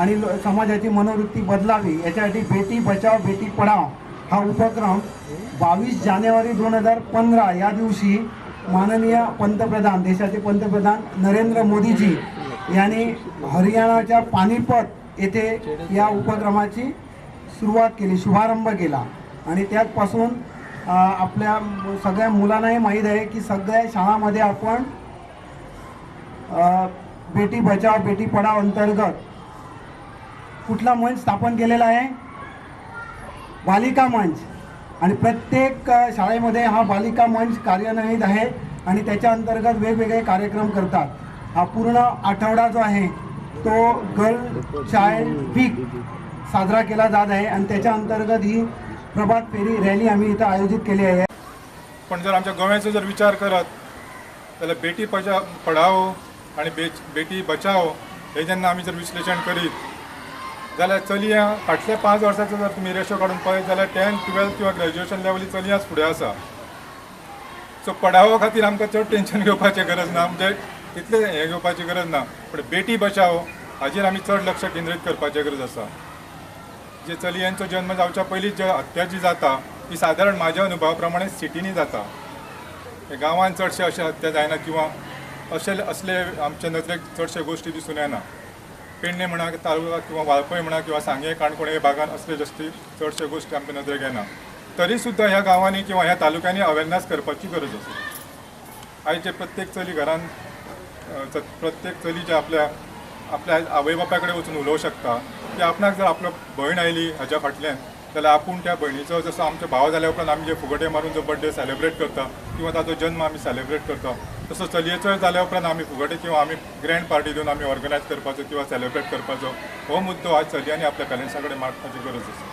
आणि समाजाची मनोवृत्ती बदलावी याच्यासाठी बेटी बचाव बेटी पढाव हा उपक्रम 22 जानेवारी 2015 या दिवशी माननीय पंतप्रधान, देशाचे पंतप्रधान नरेंद्र मोदीजी यांनी हरियाणाच्या पानिपत येथे या उपक्रमाची सुरुवात केली, शुभारंभ केला. आणि त्याचपासून आपल्या सगळ्या मुलांनाही माहीत आहे की सगळ्या शाळांमध्ये आपण बेटी बचाव बेटी पढाव अंतर्गत कुठला मंच स्थापन केलेला आहे? बालिका मंच. आणि प्रत्येक शाळेमध्ये हा बालिका मंच कार्यान्वित आहे आणि त्याच्या अंतर्गत वेगवेगळे कार्यक्रम करतात. हा पूर्ण आठवडा जो आहे तो गर्ल चाइल्ड वीक साजरा केला जात आहे आणि त्याच्या अंतर्गत ही प्रभात फेरी रॅली आम्ही इथं आयोजित केली आहे. पण जर आमच्या गोव्याचो जर विचार करत जाल्यार बेटी पढाओ आनी बेटी बचाओ हे जेन्ना आमी जर विश्लेशण करीत जाल्यार चलयां फाटल्या 5 वर्सांचो जर तुमी रेशो काडून पळयत जाल्यार 10th 12th किंवा ग्रॅज्युएशन लेवली चलयांच फुडें आसा. सो पढाओ खातीर आमकां चड टेंशन घेवपाचें गरज ना, म्हणजे तितलें हें घेवपाची गरज ना, पण बेटी बचाओ हाजेर आमी चड लक्ष केंद्रीत करपाचें गरज आसा. जे चलयांचो जन्म जावच्या पयलीं जे हत्या जी जाता ती सादारण म्हाज्या अनुभवा प्रमाणे सिटींनी जाता, गांवांत चडशे अशे हत्या जायना किंवा अशे असले आमच्या नजरेक चडशे गोश्टी दिसून येना. पेडणे म्हणा, तालुका किंवा वाळपय म्हणा किंवा सांगे काणकोण ह्या भागान असले जास्ती चडशे गोश्टी आमच्या नजरेक येना. तरी सुद्दां ह्या गांवांनी किंवा ह्या तालुक्यांनी अवेरनस करपाची गरज आसा. आयज जे प्रत्येक चली घरान प्रत्येक चली जे आपल्या आपल्या आवय बापाय कडेन वचून उलोवंक शकता की आपणाक जर आपलो भयण आयली हाज्या फाटल्यान जाल्यार आपूण त्या भयणीचो जसो आमचो भाव जाल्या उपरांत आमी जे फुगोटे मारून जो बर्थडे सेलिब्रेट करता किंवा ताचो जन्म आमी सेलिब्रेट करता, तसो चलयेचोय जाल्या उपरांत आमी फुगोटे किंवा आमी ग्रँड पार्टी दिवन आमी ऑर्गनायज करपाचो किंवा सेलिब्रेट करपाचो हो मुद्दो आज चलयांनी आपल्या पेरंट्सां कडेन मांडपाची गरज आसा.